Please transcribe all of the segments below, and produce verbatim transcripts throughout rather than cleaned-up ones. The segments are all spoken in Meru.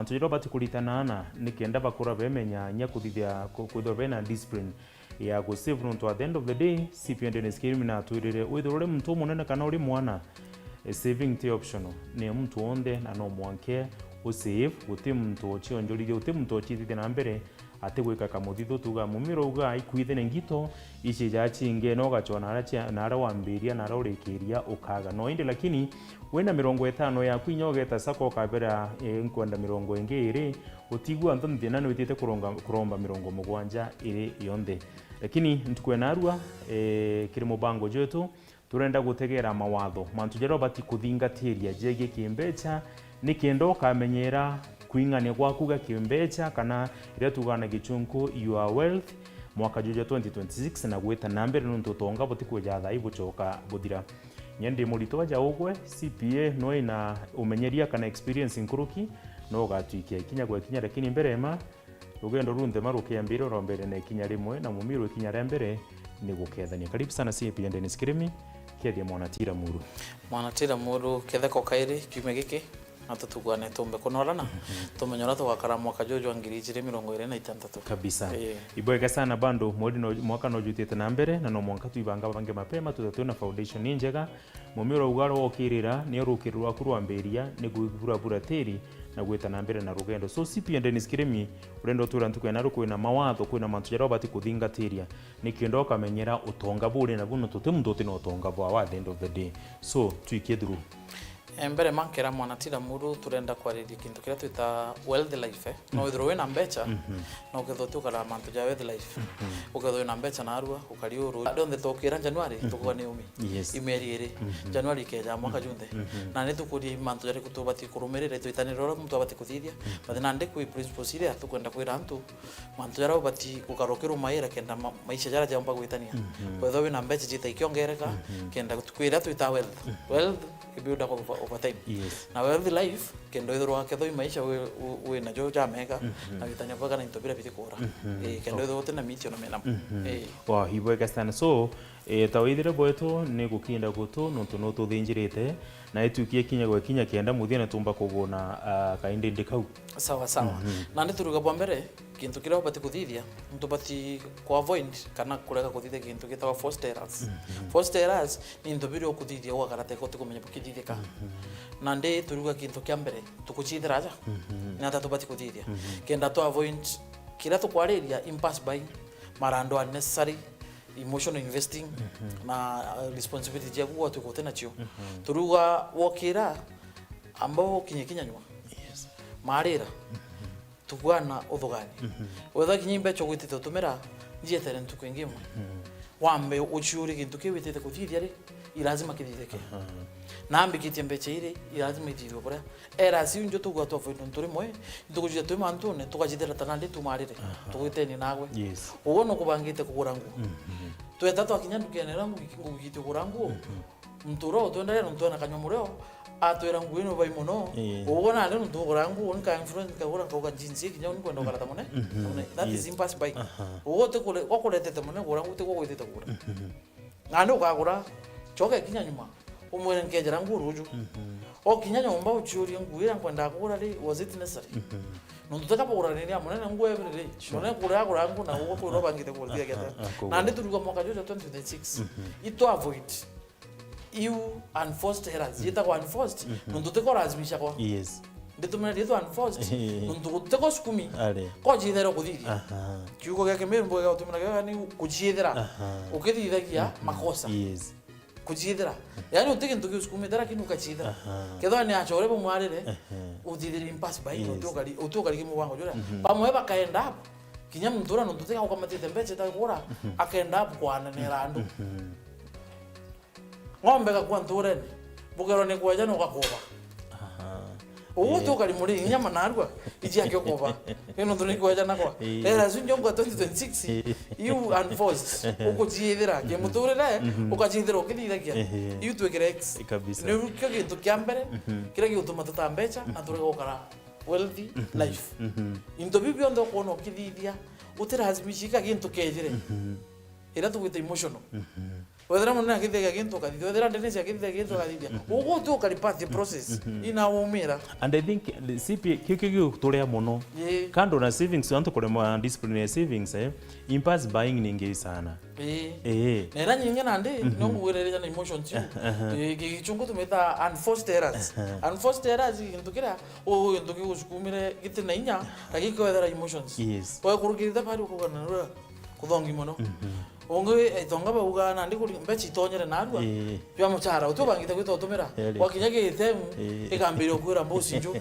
Antu jaria ubati kuritana ana nikenda bakura bemenya nya kuthithia ku-, kwithirwa bena discipline ya gu save, nontu at the end of the day, C P A Dennis Kirimi natwirire, withirwa uri muntu umunene kana uri mwana, eh, saving ti optional. Ni muntu wonthe na no mwanke u save, guti muntu ochionjorithia, guti muntu ochithithia na mbere atigwika kamuthithu. Tuga mumiro uga ikwithene ngito, ici ja chinge, no ugachwa nara chia-, nara wambiria, nara urikiria ukaga. No indi lakini wina mirongo itano yaku inya ugeta sako ukabera, eh, nkwenda mirongo ingi iri, utigua antu nthina ni witite kuronga-, kuromba mirongo mugwanja iri yonthe. Lakini ntuku ya narua, eh, kiri mubango jwetu, turenda gutegera mawatho, mantu jaria ubati kuthingatiria jegie kimbecha, nikenda ukamenyera kwing'ania gwaku ga kimbecha, kana iria tugaga na gichunku your wealth, mwaka juju jwa twenty twenty-six na gwita na mbere, nontu utonga butikwija thaa ii buchoka buthira. Nya ndi muritwa ja ugwe, C P A no ina umenyeria kana experience nkuruki, no ugatwikia ikinya gwa ikinya, lakini mbere ma rugendo runthe ma rukiambira oro mbere na ikinya rimwe, na mumiru ikinya ria mbere ni gukethania. Karibu sana C P A Dennis Kirimi, kethia mwana Tira Muru. Mwana Tira Muru, ketheko kairi kiumia giki, na tutugane tumbe kunorana, tumenye uria tugakara mwaka juju jwa ngiri ijiri mirongo iri na itantatu. Kabisa. Ii. Ibwega sana bado, mweri no, mwaka no jutite na mbere, na no mwanka twibanga bange mapema, tutha twina foundation ni njega, Mumio urauga rwokirira, nio rukiri rwaku rwambiria, ni gwiburabura tiri na gwita na mbere na rugendo. So, C P A Dennis Kirimi, urenda utwira ntuku ya naru kwina mawatho, kwina mantu jaria ubati kuthingatiria, nikenda ukamenyera utonga buri nabu, nontu ti muntu uti na utonga bwawe at the end of the day. So, twikie through. Eh, mbere ma nkera mwana Tira Muru, turenda kwariria kintu kiria twita wealth life, eh. No withirwe wina mbecha, no ukethirwa utikara mantu ja wealth life. Ukethirwa wina mbecha narua, ukari uru. Rionthe tukira January, tukuga ni umi. Yes. I mieri iri. January ikeja mwaka junthe. Na ni tukuria i mantu jariku tubati kurumirira, itwitanire uria muntu abati kuthithia. But nandi kwi principles iria tukwenda kwira antu, mantu jaria ubati gukara ukirumaira kenda ma-, maisha jaria jaumba gwitania. Wethirwa wina mbecha jita ikiongereka, kenda kwira twita wealth. Wealth i build up over, over time. Yes. Na wealth life, kenda withirwa kethirwa i maisha wi, wi, wina jo jamega, na witania bwega na into biria biti kuura. Eh, kenda withirwa utina mitio na minamo. Eh. Wow, ibwega sana. So, eh, ta withire bwetu ni gukinda gutu, nontu no tuthinjirite, na itwikie kinya gwe kinya kenda muthia na tumba kuguna, ah, kaindindi kau. Sawa, sawa. Na ni turuga bwa mbere, kintu kiria ubati kuthithia, ntubati ku avoid kana kurega kuthithia kintu gitagwa forced errors. Forced errors ni into biria ukuthithia ugakara teka utikumenya bukithithika. Na ndi turuga kintu kia mbere, tukuchithira aja. Ni ata tubati kuthithia? Kenda tu avoid kiria tukwariria, impulse buying, marando unnecessary, emotional investing, na, uh, responsibility ciaku gwatuika uti nacio. Turuga wokira, amba ukinye kinya nyua. Yes. Marira. Tukwana uthugani. Wetha kinya imbecha ugwitite utumira, njietere ntuku ingi imwe. Wambe uciurie gintu kiu witite kuthithia ri, i lazima kithithike. Na ambikitie mbecha iri, i lazima ithithwe buria. Errors iu njo tugwa tu avoid nontu rimwe, itukujuja twi mantune, tukajithira ta nandi tumarire, tugwiteni nagwe. Yes. Uguo nukubangite kugura nguo. Tweta twakinya ndukene iria ngugi, ngugi iti kugura nguo. Muntu uria utwendagia nontu ena kanyua murio, atwira nguo ino bai mono. Ii. Uguo nandi nontu ugura nguo, nika influence nkagura, nkauga jeans ii kinya uni kwenda ukarata mone. Mone, that is impulse buying. Uguo utikure-, gwakuretete mone kugura nguo, tiguo gwitite kugura. Nandi ukagura, coke kinya nyuma, umwire nkejera nguo ruju. Okinya nyomba uciurie nguo iria nkwendaga kugura ri, was it necessary? Nontu teka kuguraniria munene nguo every day. Sure. Munene kuria agura nguo na uguo kwirwa bangite kuria gete. Nandi turuga mwaka juju twenty twenty-six. Itu avoid iu unforced errors, yetagwa unforced, nontu tiko lazimisha kwa. Yes. Nditumira riitwa unforced, nontu gutiko sukumi. Ari. Ko jithero kuthithia. Kiugo gia Kimiru mbuga gia gutumira gio ni kujiithira. Ukithithagia makosa. Yes. Kujiithira. Yaani uti gintu giusukumite lakini ukajiithira. Kethwa ni achore bumwarire, uthithire impulse buying, uti ukari-, uti ukarigi mubango juria. Bamwe bakaenda up. Kinya muntu uria nontu tika ukamatite mbecha itakugura, akaenda up kwananira andu. Ng'ombe gakua nturene, bukerwa ni kweja na ugakuba. Uguo tukari muri inya manarua, iji akio kuba. Ni nontu ni kweja nakwa. Era su njongo twenty twenty-six, you unforced. Ukujiithira, kimuturire, ukajiithira ukithithagia. You twikire X. Kabisa. Ni kio gintu kia mbere, kiria gigutuma tuta mbecha, na turega gukara wealthy life. Into biu bionthe ukwona ukithithia, utilazimishika gintu kejire. Iria tugwita emotional. Wethira munene akithithia gintu ukathithia, wethira Dennis akithithia gintu ukathithia. Mhm. Ugu tu ukari part ya process. Mhm. Inaumira. And I think the C P A, kiu kio giguturia mono. Ii. Kando na savings, antu kurema discipline ya savings, eh, impulse buying ni ngei sana. Ii. Ii. Na ira nyingi nandi, mhm, no ngugwirire na emotions iu. Aha. Ii, gi-, gichungu tumita unforced errors. Aha. Unforced errors, gintu kiria, u-, gintu gigucukumire giti na inya, na gikwethera emotions. Yes. Wekurukirite bari ukugana nura kuthongi mono. Mhm. Ungi itonga bauga nandi kuri mbecha itonyere narua. Ii. Jwa muchara, uti ubangite gwita utumira. Eri. Gwakinya gi time, ii, ikambiria ukwira mbusi nju.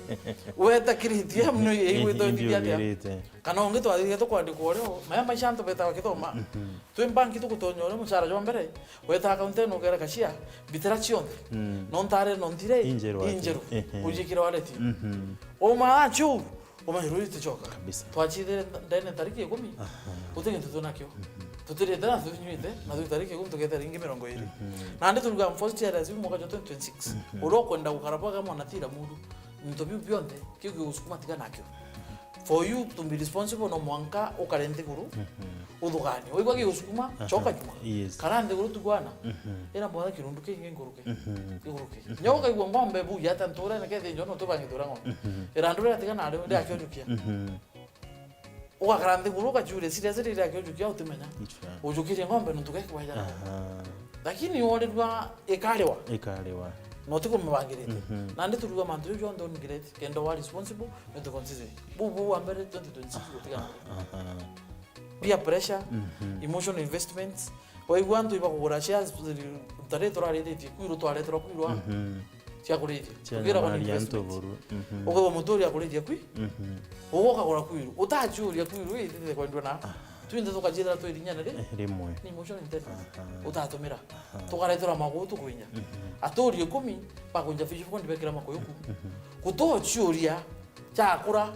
Weta kiri time no igwita uthithia atia? Imbiurite. Kana ungi twathithia tukwandikwa urio, maya maisha antu betawa kithoma. Mhm. Twi mbanki tugutonya uria muchara jwa mbere, weta account eno ukera cashier, mbitira cionthe. Mm. No ntare no ntire, injeru ati. Injeru. Ehe. Ujikire wallet. Mhm. Uma achu, uma hiru itichoka. Kabisa. Twachithire ndene tariki ikumi. Aha. Guti gintu twinakio. Mhm. Tutirite na tutinywite, na twi tariki ikumi tukethira ringi mirongo iri. Mhm. Nandi turuga first year aziu mwaka jwa twenty twenty-six. Mhm. Uria ukwenda gukara bwaga mwana tira mudu. Into biu bionthe, kiu gigusukuma tiga nakio. For you to be responsible, no mwanka ukare nthiguru, mhm, uthuganie. Waigua gigusukuma, aha, choka nyuma. Yes. Kara nthiguru tugwana. Mhm. Ira mwana kirundu kingi nkuruke. Mhm. Gikuruke. Mhm. Nya ukaigua ng'ombe buya ata nturene kethinjwa no tubangithura ng'ombe. Mhm. Irandu riria tiga nario, riakiojukia. Mhm. Ugakara nthiguru ukachuria serious riria akiojukia utimenya. Ni true. Ujukirie ng'ombe nontu gekibwejara. Aha. Lakini worirua ikariwa. Ikariwa. Na utikumibangirite. Mhm. Nandi turuga mantu jau jonthe unigirite, kenda wa responsible, no tu consider. Bu, bu wa mbere twenty twenty-six gutigana. Aha. Peer pressure, mhm, emotional investments. Waigua antu ibakugura shares, ntare turarithitie kwiru, twareterwa kwiru. Mhm. Cia kurithia. Cia tugira nyama ria ntoboru. Mhm. Ukaigua muturi akurithia kwi. Mhm. Ugu ukagura kwiru. Utachuria kwiru, ithithia kwendwa na. Ah. Twinthe tukajithira twi irinyene ri? Eh, rimwe. Ni emotional intelligence. Aha. Utatumira. Aha. Tukareterwa makuyu tukwinya. Mhm. Aturi ikumi, bakwinja fish pond bekira makuyu ku. Mhm. Gutochuria, chakura.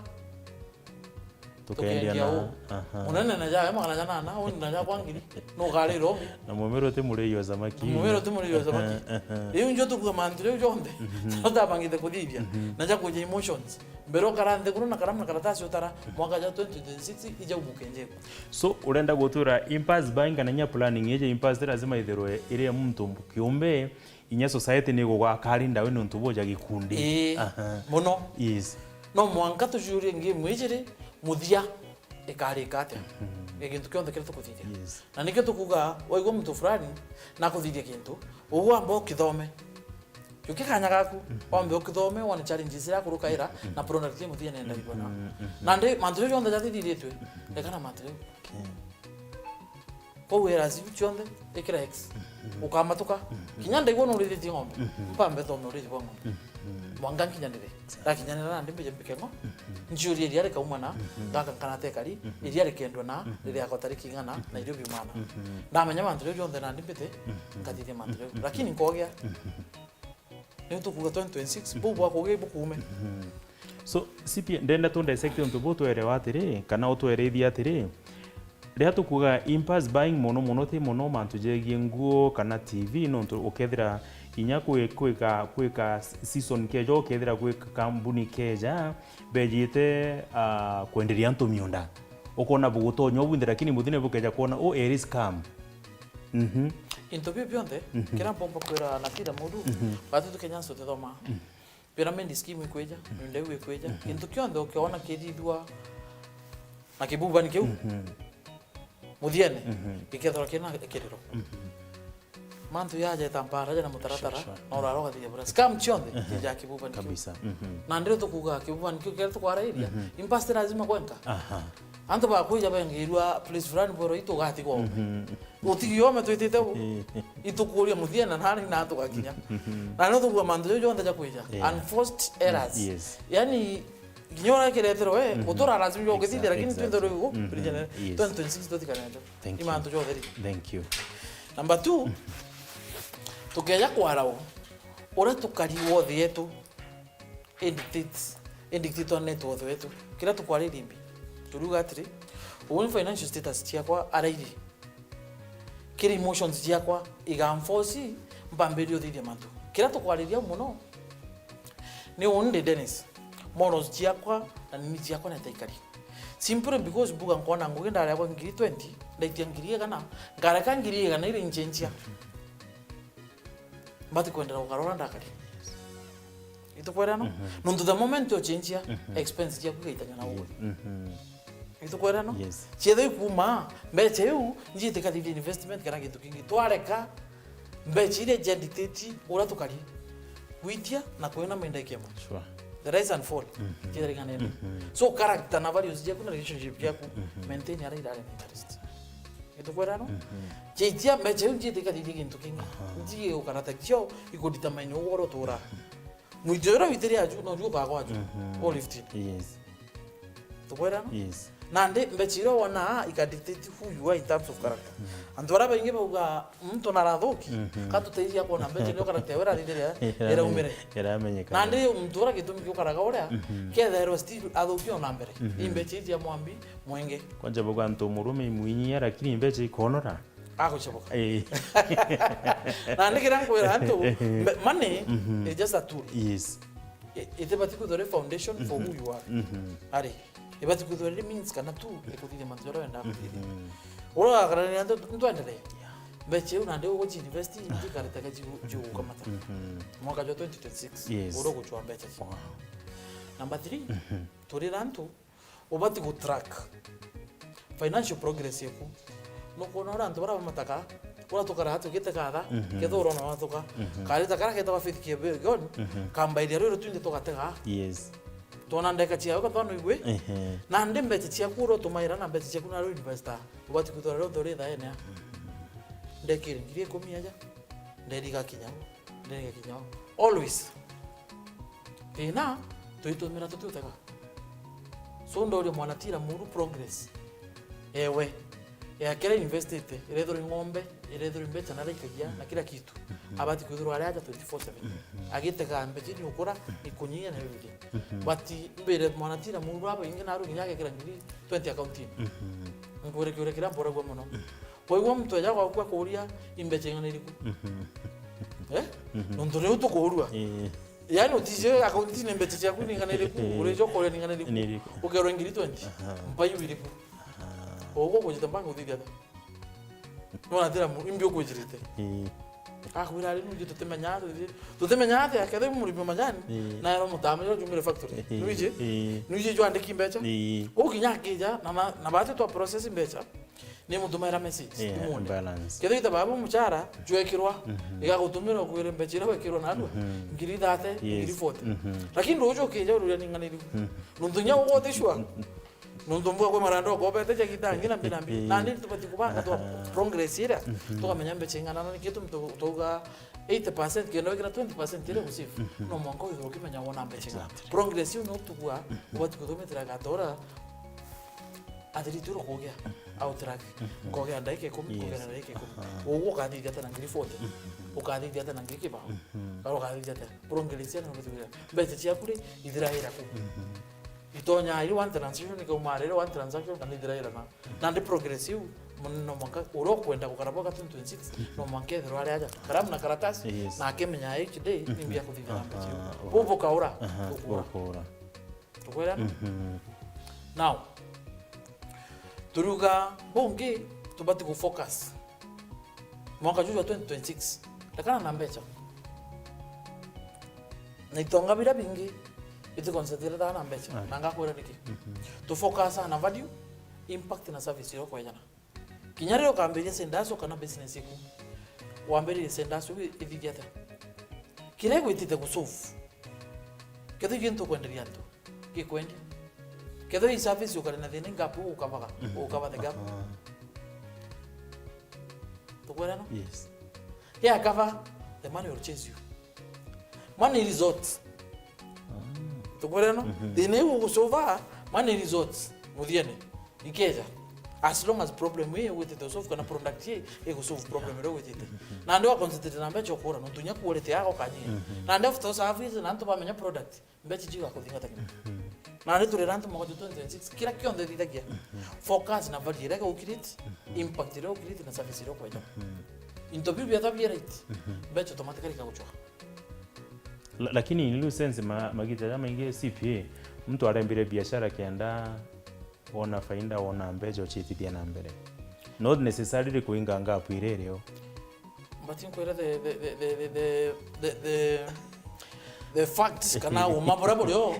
Tukendia na, uu. Aha. Munene na jawe magana janana, uni na jakwa ngiri, nukarira ungi. Na mumera uti murei wa samaki. Mumera uti murei wa samaki. Aha. Riu njo tukuga mantu riu jonthe, mhm, tutabangite kuthithia, mhm, na jakuja emotions. Mbere ukara nthiguru na karamu na karatasi utara, mwaka ja twenty twenty-six ija umukenjekwa. So, urenda gutwira impulse buying kana nya planning, ija impulse ti lazima ithirwe iri ya muntu kiumbe, inya society ni igugakari ndawe niuntu bwa ja gikundi. Ii, aha, muno. Yes. No mwanka tuciurie ngi imwe ijiri, muthia ikarika atia? Mhm. Ni gintu kionthe kiria tukuthithia. Yes. Na nikio tukuga, waigua muntu fulani nakuthithia gintu, ugwamba ukithome. Jukia kanya gaku, mhm, wambe ukithome, wone challenges iria akurukaira, mhm, na product iria muthia nenda igwa na. Mhm, mhm. Nandi mantu jau jonthe jathithiritwe, mhm, reka na mantu jau. Okay. Kou errors iu cionthe, ikira X. Mhm. Ukamatuka. Mhm. Kinya ndaigua nurithitie ng'ombe. Mhm. Mpambe thome urithi bwa ng'ombe. Mhm. Mwanga nkinyanire. Exactly. Ndakinyanira nandi mbije mbike ngo. Mhm. Nchiurie iria rikauma na, mhm, ngaka nkana tekari, mhm, iria rikendwa na, mhm, ririakwa tariki igana, na, mhm, irio biumana. Mhm. Ndamenya mantu jau jonthe nandi mbite, mhm, nkathithia mantu jau. Mhm. Lakini nkogia. Mhm. Niu tukuga twenty twenty-six, buu bwa kugia ibukuume. Mhm. So, C P A, ndenda tu dissect untu buu twerewa atiri, kana utwerithie atiri, riria tukuga impulse buying mono mono ti mono mantu jegie nguo kana T V, nontu ukethira inya kwi-, kwika, kwika season keja, ukethira kwika kambuni keja, bejite, ah, kwenderia antu miunda. Ukona bugutonya ubwinthe, lakini muthine bukeja kwona, oh, eri scam. Mhm. Into biu bionthe, mhm, kiria mpomba kwira na kila mundu, mhm, batu tukenya nso tuthoma. Mhm. Pyramid scheme ikwija, mhm, miunda iu ikwija. Mhm. Gintu kionthe ukiona kirithua na kibubani kiu, mhm, muthiene, mhm, gikethirwa kina kiriro. Mhm. Mantu yaja itambara ja na mutaratara, sure, sure, na urara ugathithia bura. Scam cionthe, mhm, ija kibubani kiu. Kabisa. Mhm. Na ndiri tukuga kibubani kiu kira tukwarairia, mhm, impulse ti lazima kwenka. Aha. Antu bakwija bengeirua place fulani bwero itu ugatigwa ume. Mhm. Utigi ume twitite u. Eh. Itukuria muthiene na nani na tugakinya. Mhm. Na no tukuga mantu jau jonthe ja kwija. Yeah. Unforced errors. Yes. Yani, kinya ura kireterwe, mhm, utura lazima jo ukithithia, exactly, lakini twinthe exactly, riu, mhm, yes, twenty twenty-six tutikane najo. Thank you. Ni mantu jotheri. Thank you. Number two, tukeja kwarau, uria tukari wothe yetu, indictates, indictator net worth wetu. Kiria tukwaririe mbi, turiuga atiri, uu ni financial status ciakwa arairi. Kiri emotions ciakwa iga enforce, mpambirie uthithia mantu. Kiria tukwariria au mono, ni uu ndi Dennis. Morals ciakwa na nini ciakwa ni taikari. Simply because mbuga nkona ngugi ndareagwa ngiri twenty, ndaitia ngiri igana, ngareka ngiri igana iria inchenjia. Mbati kwendera gukara uria ndakari. Itukwirana? Mhm. Nontu the moment ochenjia, Mhm. expense ciaku igaitania na uguri. Mhm. Itukwirana? Yes. Ciethira ikuma, mbecha iu, njite kathithia investment kana gintu kingi. Twareka, mbecha iria cia dictate uria tukari. Gwitia na kwina mainda ikema. Sure. The rise and fall. Mhm. Ciethira iganene. Mhm. So character na values ciaku na relationship ciaku, Mhm. maintain ara irari na interest. Itukwirana? Mhm. Ciitia mbecha iu njite kathithia gintu kingi. Aha. Njie ukarata cio, ikudetermine uria utura. Mwito uria witiria aju, no ju ukagwa aju. Mhm. All fifteen. Yes. Tukwirana? Yes. Nandi mbecha iria wonaa ika dictate who you are in terms of character. Mhm. Antu aria baingi bauga, "Muntu narathuki, Mhm. katuteithia kwona mbecha nio character yawe irathithiria iraumire." Iramenyekana. Nandi muntu uria gitumi kiukaraga uria, Mhm. kethirwa still athuki ona mbere. Mhm. I mbecha iji amwambi mwenge. Kwanja bauga antu murume imwinyia, lakini mbecha ikonora. Agucoboka. Eh. Nandi kiria nkwira antu, mbe- money Mhm. is just a tool. Yes. I- itibati kwithirwa ri foundation for who you are. Mhm. Ari, ibati kwithirwa ri means kana tool ikuthithia mantu jaria wendaa kuthithia. Mhm. Uria wakarania antu ntwenderee. Mbecha iu nandi uguci invest, ingi karitega jiu- jiugukamata. Mhm. Mwaka jwa twenty twenty-six, Yes. uria ugucwa mbecha ciu. Wow. Number three, Mhm. turira antu, ubati gu track financial progress yaku. Nukwona uria antu baria bamataga, uria tukaraga tugite gatha, Mhm. kethira urona watuka. Mhm. Karita karia ketagwa Faith Kipyegon, Mhm. kambairia rwiro twinthe tugatega. Yes. Twona ndeka ciawe, kethira no igwe. Ehe. Nandi mbecha ciaku uria utumaira na mbecha ciaku nario investor, ubati kwithirwa rionthe uri thaene. Ndekire ngiri ikumi aja, nderiga kinya. Ndege kinya o. Always. Thina, tuitumira tutiutega. So, ndoria mwanatira muru progress. Ewe. Ya kira investite, irethirwa i ng'ombe, irethirwa i mbecha na araikagia, na kila kitu. Mhm. Abati kwithirwa ari aja twenty-four seven. Mhm. Agitega mbecha ni ukura, ikunyia na everything. Mhm. But, mbire mwanatira muru aba ingi naru nginya agekira ngiri twenty account-ini. Mhm. Nkwire kiuria kiria mboragua mono. Mhm. Waigua muntu eja gwaku akuuria, "I mbecha ing'ana iriku?" Mhm. Eh? Mhm. Nontu riu tukuurua. Ii. Yaani utiji akaunti-ini mbecha ciaku ni ing'ana iriku, Ii. Urija ukuuria ni ing'ana iriku. Ni iriku. Ukerwa ngiri twenty. Aha. Mpa iu iriku. Aha. Uguo ukujite mbangi uthithia atia? Nona tira mu-, imbi ukujirite. Ii. Akwira ari nuji tutimenya, tuti-, tutimenya atia, kethira murimi wa majani, Ii. na ero mutame jo jumire factory. Ii. Nuiji? Ii. Nuiji jwandiki mbecha? Ii. Uginya akija, na, na, na bati twa process mbecha. Ni mutumaira message, Yeah, imwone. Balance. Kethira ita babu muchara, jwekirwa, Mhm. igagutumira ukwire mbecha iria wekirwa narua, Mhm. ngiri thirty, Yes. ngiri forty. Mhm. Lakini ruju ukija ururia ni ng'ana iriku. Mhm. Nontu nya ugotishwa. Nontu mbua kwi maranda ukobete ja gita ngina mbina mbi. Mhm. Na ni tubati kubanga twa Aha. progress iria, Mhm. tukamenya mbecha ing'ana, na nikio tumi tu-, tuga eighty percent, kenda wikira twenty percent iria gusave. Mhm. No mwanka withirwa ukimenya wona mbecha ing'ana. Exactly. Progress iu no tugua, Mhm. ubati kuthumitira gatora, athiriti uru kugia, Mhm. au track. Mhm. Nkogea ndaika ikumi, Yes. nkogea ndaika ikumi. Aha. Uguo ukathithia atia na ngiri forty? Mhm. Ukathithia atia na ngiri kibao? Mhm. Kana ukathithia atia? Progress iu no guthugira. Mbecha ciaku ri, ithiraira ku? Mhm. Itonya iri one transaction, ikauma riri one transaction, kana ithiraira na. Nandi progress iu, mun-, no mwanka, uria ukwenda gukara bwa twenty twenty-six, no mwanka ethirwa ari aja. Karamu na karatasi, Yes. na akimenya each day, Mhm. nimbi akuthithia na mbecha iu. Aha, Bubu kaura, Aha, ukura. ukura. Tukwirana? Mhm. Now, turiuga bungi, tubati gu focus. Mwaka juju wa twenty twenty-six, rekana na mbecha. Na itonga biria bingi, biti concentrate na mbecha. Aye. Na ngakwira niki. Mhm. Tu focus na value, impact na service iria ukwejana. Kinya riria ukambiria side hustle kana business iku, wambiririe side hustle iu ithithia atia? Kiria igwitite gu solve. Kethira i gintu ukwenderia antu, gikwendia. Kethira i service ukari na thina, i gap ugukavaga, Mhm. ugukava the gap. Aha. Tukwirana? Yes. Yeah, cover, the money will chase you. Money results. Ah. Tukwirana? Mhm. Thina iu ugusolve, money results. Muthiene. Ikeja. As long as problem ii ugwitite usolve kana product ii igusolve problem iria ugwitite. Mhm. Nandi wa concentrate na mbecha ukura, nontu nya quality yako kanyia. Mhm. Nandi after service na antu bamenya product, mbecha iu igakuthingata kinya. Mhm. Nandi turira antu mwaka jwa twenty twenty-six, kira kionthe thithagia. Mhm. Focus na value iria gu create, Mhm. impact iria gu create na service iria ukweja. Mhm. Into biu biethwa bie right, Mhm. mbecha automatically ikaguchwa. La-, lakini in real sense, ma-, magita jaria maingi C P A, muntu arembire biashara kenda wona faida, wona mbecha, uchitithia na mbere. Not necessarily kuinga gap iria irio. Mbati nkwire the, the, the facts kana uma buria burio.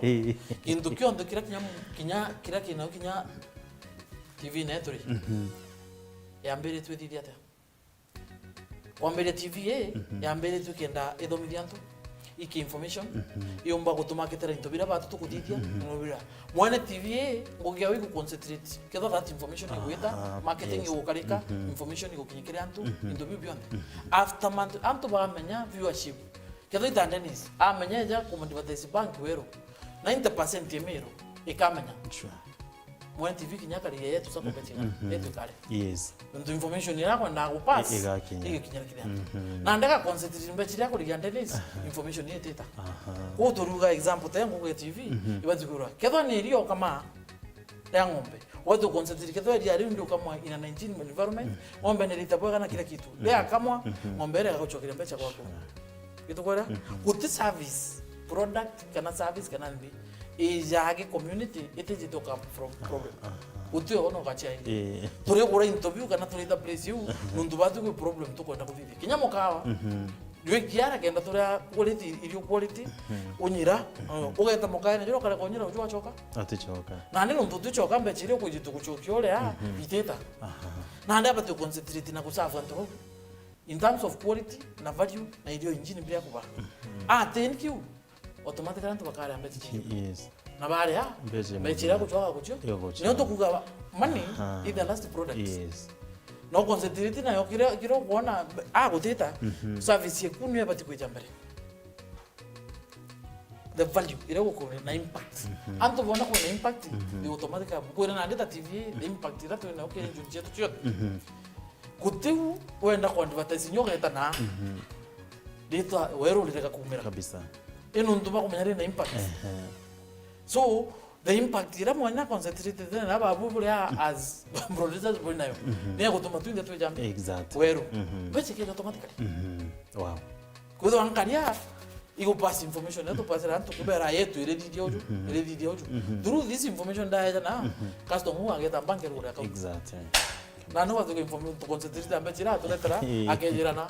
Gintu kionthe kiria kinya, kinya, kiria kina kinya T V netu ri. Mhm. Yambiritwe thithia atia? Kwambiria T V ii, mhm, yambiritwe kenda ithomithia antu iki information, mhm, yumba gutuma ketera into biria batu tukuthithia, mhm, no bira. Mwene T V ii, ngugi yawe igu concentrate, ketha that information igwita, aha, marketing, yes, igukarika, mhm, information igukinyikira antu, mhm, into biu bionthe. Mhm. After month, antu bamenya viewership. Ketha ita Dennis, amenya eja kumadvertise bank weru, ninety percent ya miru ikamenya. Sure. Mwene T V kinya akarigia yetu sa kubetinga, mhm, yetu kare. Yes. Nontu information iria akwendaga gupass, I-, igakinya, igakinyira kiria antu. Mhm. Na ndega concentrate mbecha iria akurigia Dennis, aha, information iria itita. Aha. Kwou turiuga example ta ngugi ya T V, mhm, ibati kwirwa. Kethwa ni irio kama ya ng'ombe. Watu concentrate kethwa iria riu ndio kama ina nineteen environment, mhm, ng'ombe ni rita bwega na kila kitu. Mhm. Ria kamwa, mhm, ng'ombe iria igagucokeria mbecha gwaku. Sure. Gitukwira? Mhm. Guti service, product kana service kana nthi ijage community itijituka from, aha, problem. Aha. Guti ona ugacia indi. Eh. Turigura into biu kana turita place iu, aha, nontu batu kwi problem tukwenda kuthithia. Kinya mukawa. Mhm. Jwe kiara kenda turia quality, irio quality, mhm, unyira, mhm, ugeta mukaene jura ukareka unyira uju wacoka. Aticoka. Na ni nontu uticoka mbecha iria ukwiji tugucokia uria, mhm, itita. Aha. Na ndi abati concentrate na kusafu antu bau. In terms of quality na value na irio injini biria kuba. Mhm. Ah, thank you. Automatically antu bakaria mbecha ciao. Yes. Na baria, mbecha iria gucoka gucio. Yo gucio. Nio tukuga money, aha, is the last product. Yes. No concentrate nayo kira, kira ukuona, ah, gutita, mhm, service yaku niyo ibati kwija mbere. The value iria gukorwa na impact. Mhm. Antu bona kwina impact, mhm, they automatically. Kwina na ndeta T V, the impact iria twina nayo kiri njuni cietu ciothe. Mhm. Gutiu wenda ku advertise nyo ugeta na, mhm, ritwa weru rirega kumira. Kabisa. Ino ntu bakumenya rina impact. Ehe. So, the impact iria mwanya concentrated na babu buria as producers buri nayo. Mhm. Ni ya gutuma twinthe twijambe. Exactly. Weru. Mhm. Mbecha ikija automatically. Mhm. Wow. Kwithwa nkaria, igu pass information, iria tupasira antu kubera yetu irithithia uju, mhm, irithithia uju. Mhm. Through this information ndaeja na, mhm, customer uu ageta bank erugure account. Exactly. Na no wathuke inform-, tu concentrate ambe chira, turetera, akejirana.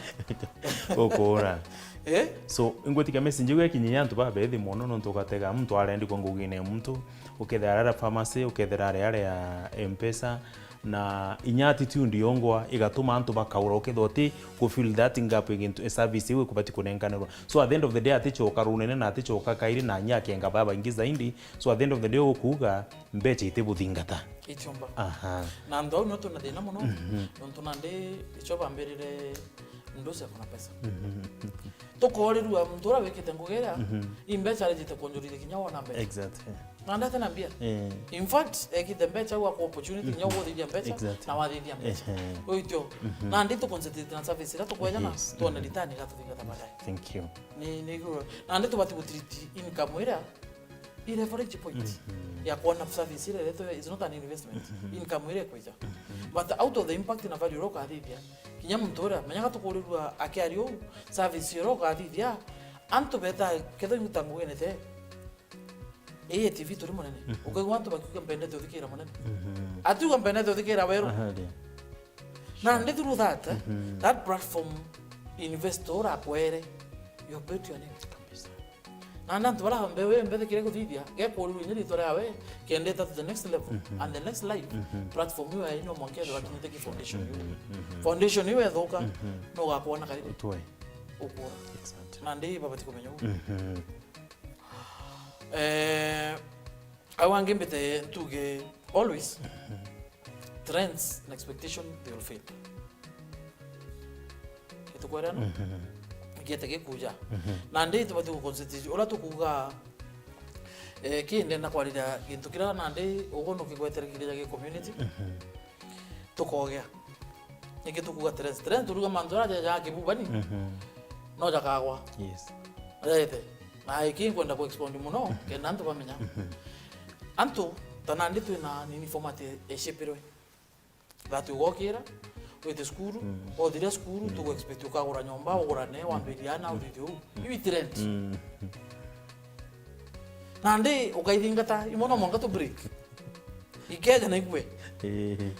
Ukura. Eh? So, ingwitikia message iu ikinyia antu babethi mono, nontu ugatega muntu arendi kwa ngugine ya muntu, ukethira arara pharmacy, ukethira ari aria M-Pesa, na inya attitude yongwa igatuma antu bakaura, ukethira uti ku fill that gap igintu, i service iu ikubati kunenkanirwa. So at the end of the day, atichoka runene na atichoka kairi, na inya akenga babaingi zaidi. So at the end of the day, ukuuga mbecha itibuthingata. Itiumba. Aha. Na antu au nio twina thina mono, mhm, nontu nandi icho bambirire ndu cia kuna pesa. Mhm. Tukorirua muntu uria wikite ngugi iria, mhm, i mbecha arijite kwonjorithia kinya wona mbecha. Exactly. Na ndate na mbia. Eh. In fact, ekite mbecha au akwa opportunity, mhm, kinya uguthithia mbecha, exactly, na wathithia mbecha. Ehe. Uitio. Mhm. Nandi tu concentrate na service iria tukwejana, yes, twone, mhm, return igatuthingata baadaye. Thank you. Ni, ni iguru. Nandi tubati gutreat income iria i leverage point, mhm, ya kuona service iria iretwe is not an investment. Mhm. Income iria ikwija. Mhm. But out of the impact na value uria ukathithia, kinya muntu uria, menyaga tukurirua akiaria uu, service iria ukathithia, antu beta, kethira iu ta ngugi nete, ii T V turi munene. Mhm. Ukaigua antu bakiuga, "Mpendete uthikira munene." Mhm. Atiuga, "Mpendete uthikira weru." Aha, ndio. Nandi through that, eh, mhm, that platform investor urakwere, you built your name. Kabisa. Nandi antu baria mbewe mbethikire kuthithia, gekurirua inya ritwa riawe, kenda ita to the next level, mhm, and the next life, mhm, platform iu yayo no mwanka ethirwa, sure, akinyite ki foundation iu. Mhm, mhm. Foundation iu ethuka, mhm, no ugakwona kari utwe ukura. Exactly. Nandi babati kumenya uu. Mhm. Eh, au angi mbite ntuge always, mhm, trends na expectation they will fade. Itukwirana? Mhm. Giete gikuja. Mhm. Nandi tubati guconcentrate uria tukuuga, eh, kinde na kwariria gintu kiria nandi uguo nukigweterekiriria gi community. Mhm. Tukogea. Ningi tukuuga trends. Trends turuga mantu aria jajaga kibubani. Mhm. No jakagwa. Yes. Rete. Na iki nkwenda ku expound muno, mhm, kenda antu bamenya. Mhm. Antu, ta nandi twina nini format ecipirwe. That ugokira, wite cukuru, mm, othiria cukuru, mm, tugu expect ukagura nyomba, ugurane, mm, wambirie ana, mm, uthithie uu. Mm. Iu i trend. Mm. Nandi ukaithingata, imwe no mwanka tu break. Ikeja na ikue. Eh.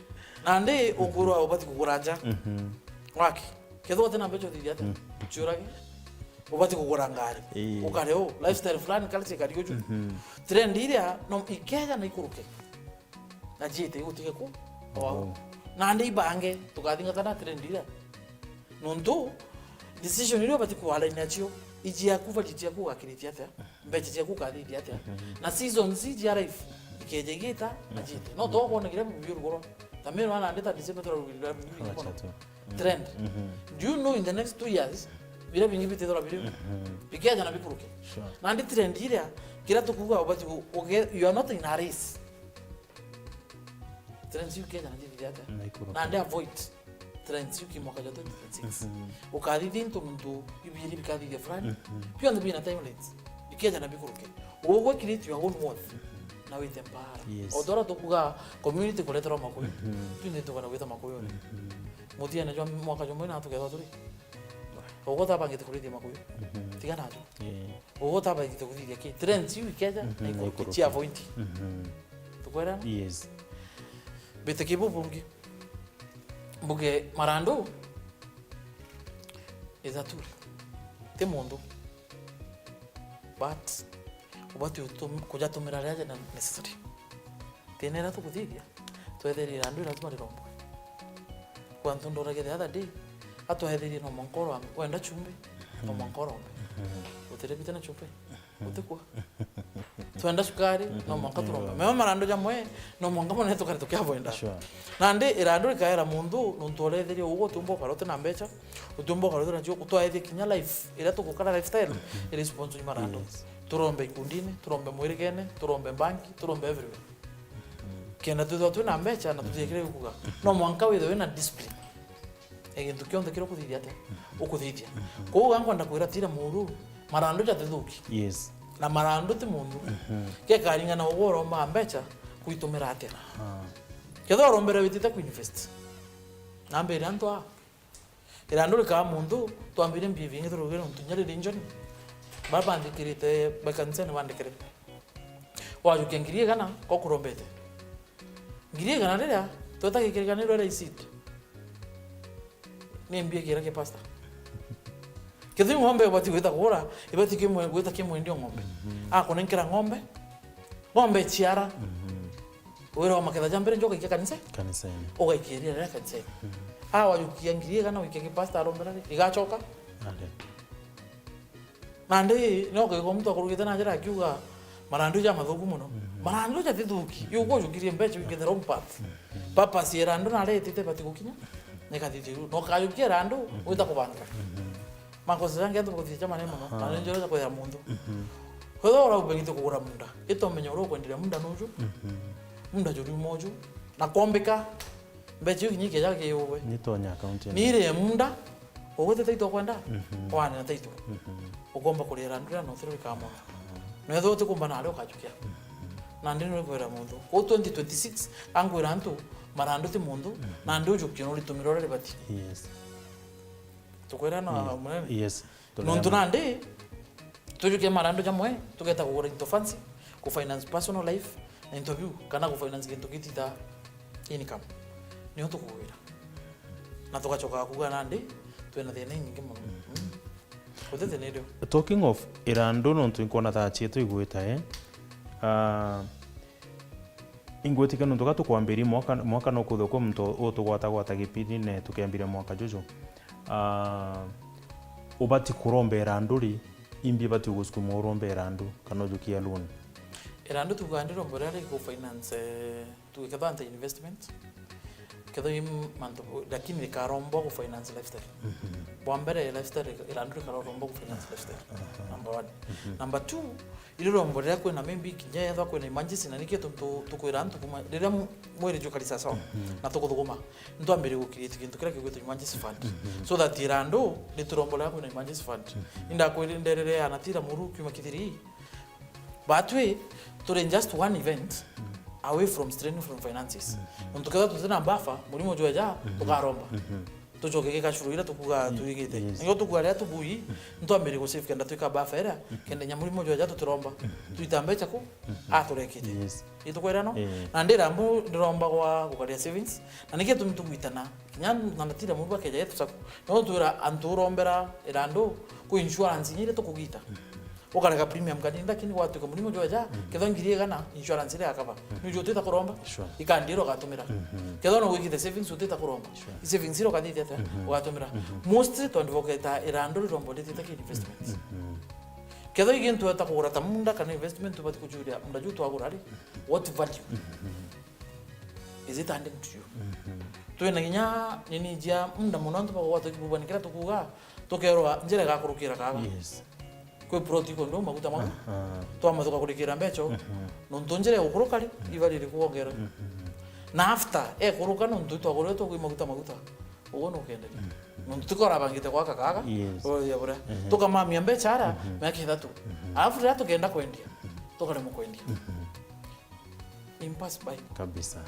Nandi ukurwa ubati kugura nja. Mhm. Waki. Kethira utina mbeca uthithia atia? Mm. Ciurage. Ubati kugura ngari. Ii. Ukare u, lifestyle fulani, culture ikari uju. Mhm. Trend iria, no, ikeja na ikuruke. Na ciite utige ku. Wow. Wow. Nandi ibange, tukathingatana trend iria. Nontu, decision iria ubati kualign nacio, iji yaku, value ciaku ugakiritie atia? Mbeca ciaku ukathithia atia? Mhm. Na seasons iji ya life, ikeja igita, na ciite. No to kwona kiria biurugurwa. Ta mimi wana ndeta December turarugirira bibi mono. Acha tu. Trend. Mhm. Do you know in the next two years, biria bingi bitithirwa biri? Mhm. Bikeja na bikuruke. Sure. Nandi trend iria, kiria tukuga ubati ku-, uge-, you are not in a race. Trends iu ikeja na thithia atia? Na ikuruke. Nandi avoid trends iu ki mwaka jwa twenty twenty-six. Mhm. Ukathithia into muntu ibiri bikathithia fulani. Mhm. Bionthe bina timelines. Bikeja na bikuruke. Ugwe create your own worth. Mhm. Na wite mpara. Yes. O ta uria tukuga community kureterwa makuyu. Mhm. Twinthe tukana gwita makuyuni. Mhm. Muthiene jwa mwaka jumwe na tukethwa turi. Ugwe utabangite kurithia makuyu. Mhm. Tiga najo. Yeah. Ugwe utabangite kuthithia ki? Trends iu ikeja, mhm, na ikuruke, ikuruke. Cia avoid. Mhm. Tukwerana? Yes. Mbite ki bubungi. Mbuge marandu is a tool. Ti mundu. But ubati utum-, kujatumira riria jena necessary. Thina iria tukuthithia, twetherie irandu lazima rirombwe. Kwa antu ndoragia the other day, atwetherie no mwanka urombe. Wenda chumbi, no mwanka urombe. Mhm. Utiripite na chumbi. Gutikua. Twenda cukari, no mwanka turombe. Mema marandu jamwe, no mwanka mone tukare tukiavoida. Sure. Nandi irandu rikaera mundu, nontu uretheria uguo utiumba ukara utina mbeca, utiumba ukara utina cio, utwaethie kinya life, iria tugukara lifestyle, iri response ni marandu. Yes. Turombe ikundini, turombe mwirigene, turombe banki, turombe everywhere. Kenda twithirwa twina mbeca na tutiekire kuga. No mwanka withirwe wina discipline. E gintu kionthe kiria ukuthithia atia? Ukuthithia. Kwou ga nkwenda kwira tira muru, marandu jatithuki. Yes. Na marandu ti mundu. Gekaringana ugwe uromba mbeca kuitumira atia. Ah. Kethira urombere witite kuinvest. Nambire antu aa. Irandu rikaa mundu, twambirie mbivi ingi turugire untu nya riri njoni. Baba nthikirite ba kanisani bandikire. Wajukia ngiri igana, ko kurombete. Ngiri igana riria, tweta gikirikaniro ria receipt. Ni mbia kira ki pastor. Kethira ng'ombe ibati gwita kugura, ibati kimwe-, gwita kimwendia ng'ombe. Mhm. Akunenkera ng'ombe, ng'ombe iciara. Mhm. Wira wa maketha ja mbere njo ugaikia kanisa? Kanisene. Ugaikia iria riria kanisene. Mhm. Awajukia ngiri igana wikia ki pastor arombera ri? Igacoka? Ade. Nandi, no ukaigua muntu akurugite na njira akiuga, "Marandu ja mathuku muno." Mhm. Marandu ja thithuki. Yu uguo ujukirie mbeca, you get the wrong path. Mhm. Purpose ya irandu nari itite ibati gukinya, na ikathithia uru. Na ukajukia irandu, mhm, wita kubanga. Mhm. Makosa jangi antu bakuthithia ja manene muno, na ni njira ja kwira muntu. Mhm. Kwethira uraubengite kugura munda, ita umenya uria ukwendire munda nuju, mhm, munda juriuma uju, na kwombika, mbeca iu kinya ikeja kiuwe. Ni tonya account ya. Ni iri munda, ugwite title ukwenda, mhm, wane na title. Mhm. Ukomba kuria irandu riria na utiri wikamona. Mhm. Na wethirwa utikumba nario ukajukia. Mhm. Nandi ni kwira muntu. Kwou twenty twenty-six, ankwira antu, marandu ti muntu, mhm, nandi ujukie na uritumire uria ribati. Yes. Tukwirana, yes, munene? Yes. Nontu nandi, tujukie marandu jamwe, tugeta kugura into fancy, ku finance personal life, na into biu, kana ku finance gintu gitita income. Nio tukugwira. Na tugacoka kuga nandi, twina thina inyingi muno. Mm. Mm. Uti thina irio. Talking of irandu, nontu inkwona thaa cietu igwita, eh? Ah, Ingwitikia nontu ga tukwambiria mwaka, mwaka no kuthukwa muntu utugwatagwata gipindi ne tukembire mwaka juju. Ah, ubati kurombera andu ri, imbi ibati gusukuma urombera andu kana ujukia loan? Irandu tugaa ndirombo riria riku finance, eh, tuge kethira nta investment, kethira i mantu, lakini rikaromba ku finance lifestyle. Mhm. Bwa mbere, lifestyle, irandu rikaromba ku finance lifestyle. Aha. Number one. Mhm. Number two, Irio rombo riria kwina maybe kinya ethwa kwina emergency, na nikio tu-, tu-, tukwira antu kuma riria mu-, mwiri jukari sawa sawa, mhm, na tukuthuguma, ntwambirie gu create gintu kiria kigwitwa emergency fund. Mhm. So that irandu ni turombo riria kwina emergency fund. Mhm. Indakwire nderere anatira muru kiuma kithiri. Batwi turi just one event, mhm, away from straining from finances. Mhm. Nontu kethwa tutina buffer, murimo jweja, mhm, tukaromba. Mhm. tucoke gikacuru iria tukuga twigite. Yes. Nio tukuga riria tubui, ntwambire gu save kenda twika buffer iria, kenda inya murimo jwa ja tutiromba. Twita mbeca ku, aturekite. Yes. Itukwirano? Eh. Na ndira mbu ndiromba gwa gukaria savings, na niki tumi tugwitana. Kinya na natira murwa keja yetu saku. No twira antu urombera irandu ku insurance inya iria tukugita. Ukarega premium kanini, lakini gwatuika murimo jweja, kethwa ngiri igana, insurance iria yakaba. Nuju utita kuromba, sure, ikandira ugatumira. Kethwa no wikite savings utita kuromba, sure, i savings iria ukathithia atia, ugatumira. Mostly twandu boketa irandu riromba nditite ki investments. Kethwa i gintu weta kugura ta munda kana investment, ubati kujuria munda ju twagura ri, what value is it adding to you? Twina kinya nini jia munda mono antu bagwatwa kibubani kiria tukuga, tukerwa njira igakurukira kaga. Yes. Kwi plot iko ndo maguta mau. Aha. Twamathuka kurikira mbeca. Nontu njira igukuruka ri, iva riri kuongera. Na after, ekuruka nontu twagurire tukwi maguta maguta. Uguo nukenda ri. Nontu tukorabangite gwaka kaga. Yes. Oya bura. Tukamamia mbeca ara, miaka ithatu. Alafu riria tukenda kwendia, tukaremwa kwendia. Impasse by. Kabisa.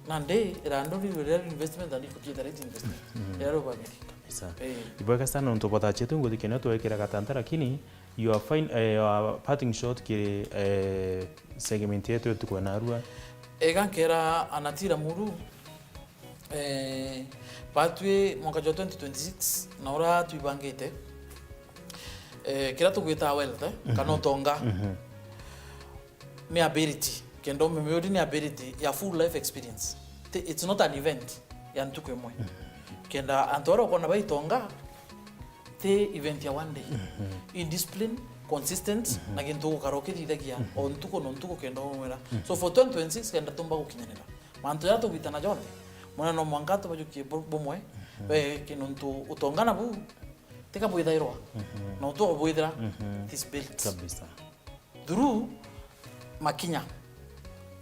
Nandi, irandu riu riria investment and equity, the right investment. Riria rubagiri. Kabisa. Eh. Ibwega sana nontu bwatachite nguthikania twekira gatanta, lakini you are fine, eh, you are parting shot kiri, eh, segment yetu tukwena arua. Ega nkera anatira muru, eh, batwi mwaka jwa twenty twenty-six, na ura twibangite, eh, kira tugwita wealth, eh, kana utonga. Ni ability. Kenda umeme uri ni ability ya full life experience. Ti, it's not an event ya ntuku imwe. Kenda antu aria ukona baitonga, ti event ya one day. I discipline, consistent, na gintu ugukara ukithithagia o ntuku no ntuku kenda umwira. So for twenty twenty-six kenda tumba gukinyanira. Mantu jaria tugwitana jonthe, mwana no mwanka tubajukie bu-, bumwe, we kintu utonga nabu, tika bwithairwa. No tu bwithira, it is built. Kabisa. Through makinya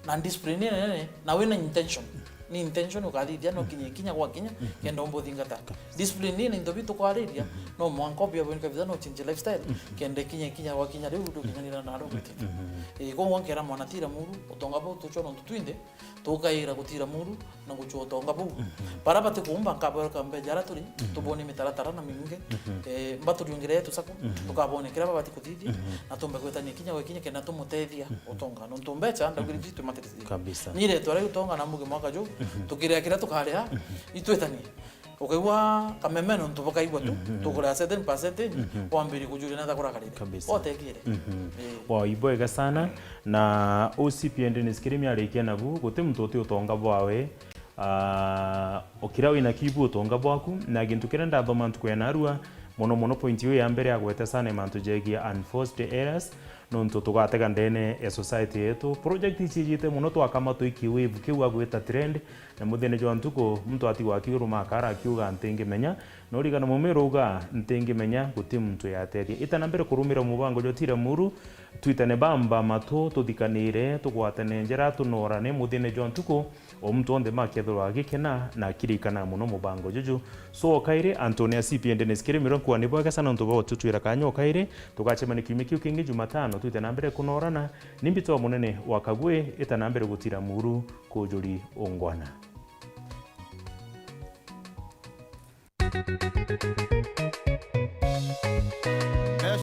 na discipline nene, na wina intention. Ni intention ukathithia no kinya kinya gwa kinya, kenda umbuthingata. Discipline ni into bitu kwariria, no mwanka obia bwinka bitha no change lifestyle, kenda kinya kinya gwa kinya riu ndukinyanira na aro gwitite. Eh, koguo nkera mwana tira muru, utonga bau tuchwa no tutwinde, tukaira gutira muru, na guchwa utonga buu. Bara bati kuumba nkabwera kambeja ara turi, tubone mitaratara na mingi, eh, mbaturiungire yetu sako, tukabone kiria babati kuthithia, na tumbe gwetania kinya gwe kinya kenda tumutethia utonga. Nontu mbeca, ndagwiri tu tumatetithia. Kabisa. Ni retwa ria utonga na mbuge mwaka juu, tukiria kiria tukaria, itwetanie. Ukaigua kameme nontu bakaigua tu, tukuria certain percentage, wambiri kujuria na thakura karire. Kabisa. Otekire. Eh. Wow, ibwega sana. Na O C P N Dennis Kirimi arikia nabu, guti muntu uti utonga bwawe, ah, ukira wina kibu utonga bwaku, na gintu kiria ndathoma ntuku ya narua, mono mono point iu ya mbere agwete sana mantu jegie unforced errors, nontu tugatega ndene ya society yetu. Project ici ijite mono twakama twiki wave kiu agwita trend, na muthenya jwa ntuku muntu atigwa akiuruma akara akiuga ntingimenya, na urigana mumero uga ntingimenya guti muntu yatethia. Ita na mbere kurumira mubango jwa tira muru, twitane bamba matu, tuthikanire, tugwatane njara, tunorane muthenya jwa ntuku, o muntu onthe makethirwa agikena na akirikana mono mubango juju. So, o kairi, Anthony Asipi and Dennis Kirimi, nkwa ni bwega sana nontu bwa gututwira kanya o kairi, tugacemania kiumia kiu kingi Jumatano, twite na mbere kunorana, ni mbitwa munene wa Kagwe, ita na mbere gutira muru kujuri ungwana.